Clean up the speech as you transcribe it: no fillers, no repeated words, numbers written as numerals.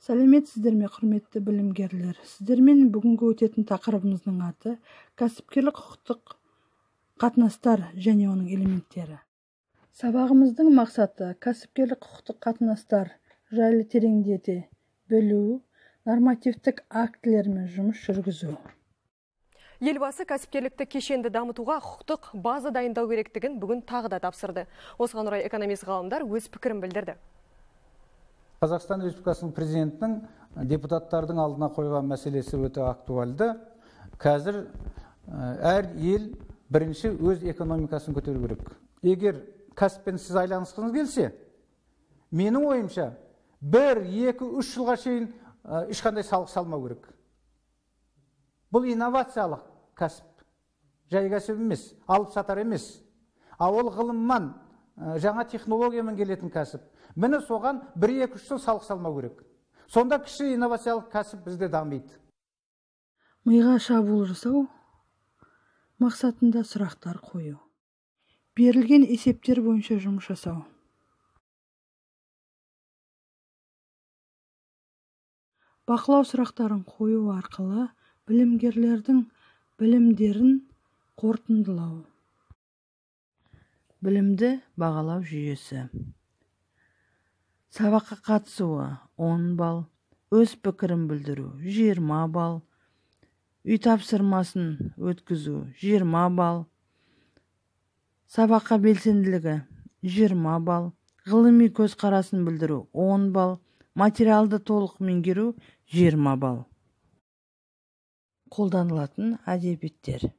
Сәлеметсіздер ме, құрметті білімгерлер? Сіздермен бүгінгі өтетін тақырыбымыздың аты кәсіпкерлік құқықтық қатынастар және оның элементтері. Сабағымыздың мақсаты кәсіпкерлік құқықтық қатынастар жайлы тереңдете білу, нормативтік актілермен жұмыс жүргізу. Елбасы кәсіпкерлікті кешенді дамытуға құқықтық база дайындау керектігін бүгін тағы да тапсырды. Осыған орай экономист ғалымдар өз пікірін білдірді. Қазақстан Республикасының президентінің депутаттардың алдына қойған мәселесі өте актуальды. Қазір әр ел бірінші өз экономикасын көтеру керек. Егер кәсіппен сіз айланысқыңыз келсе, менің ойымша 1, 2, 3 жылға шейін ешқандай салық салмау керек. Бұл инновациялық кәсіп, жай кәсіп емес, алып сатар емес. А ол ғылыммен, жаңа технологиямен келетін кәсіп. Міне соған 1-2-3 жыл салық салмау керек. Сонда кіші инновациялық кәсіп бізде дамиды. Миға шабуыл жасау мақсатында сұрақтар қою. Берілген есептер бойынша жұмыс жасау. Бақылау сұрақтарын қою арқылы білімгерлердің білімдерін қорытындылау. Білімді бағалау жүйесі. Сабаққа қатысуы 10 балл, өз пікірін білдіру 20 балл, үй тапсырмасын өткізу 20 балл, сабаққа белсенділігі 20 балл, ғылыми көзқарасын білдіру 10 балл, материалды толық меңгеру 20 балл. Қолданылатын әдебиеттер.